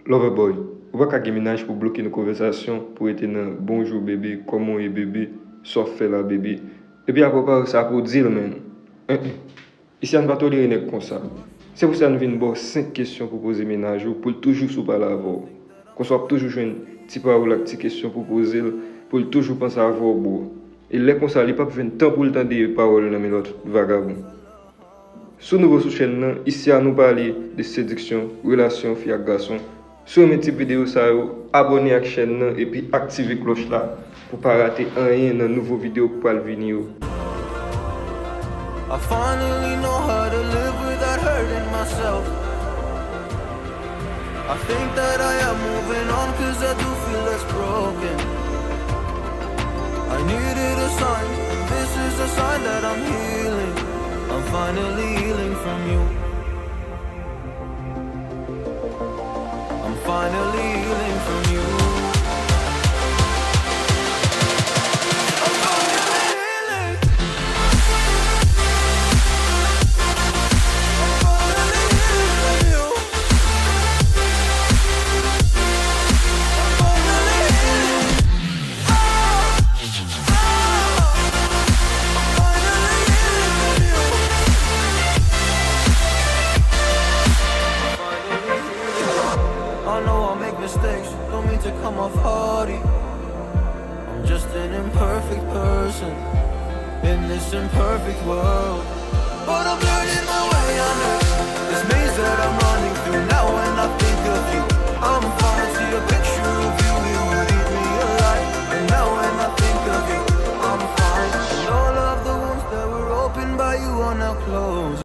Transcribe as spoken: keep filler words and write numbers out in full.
Lover boy, ou pa ka gen mennaj pou bloke nan konvèsasyon, pou rete nan bonjou bebe, kòman w ye bebe, sa w ap fè la bebe. Epi apre w pare sa pou w di l, menn. En, en. Isi a n pa tolere nèg konsa. Se pou sa n vin ba w senk kesyon pou poze mennaj ou, pou l toujou sou pale avè w. Konsa w ap toujou jwenn ti pawòl ak ti kesyon pou poze l, pou l toujou panse avè w, bro. E lè konsa, li p ap jwenn tan pou l tande pawòl nan men lòt vagabon. Si w nouvo sou chèn nan, isi a nou pale de sediksyon, relasyon fi ak gason. Si w renmen tip videyo sa yo, abòne ak chèn nan epi aktive klòch la pou w pa rate anyen nan nouvo videyo k pral vini yo. I finally know how to live without hurting myself. I think that I am moving on cause I do feel less broken. I needed a sign, this is a sign that I'm healing. I'm finally healing from you. I'm finally healing from you. I'm finally healing. I'm finally healing from you. I'm finally healing. I know I make mistakes, don't mean to come off haughty. I'm just an imperfect person in this imperfect world. But I'm learning my way, I'm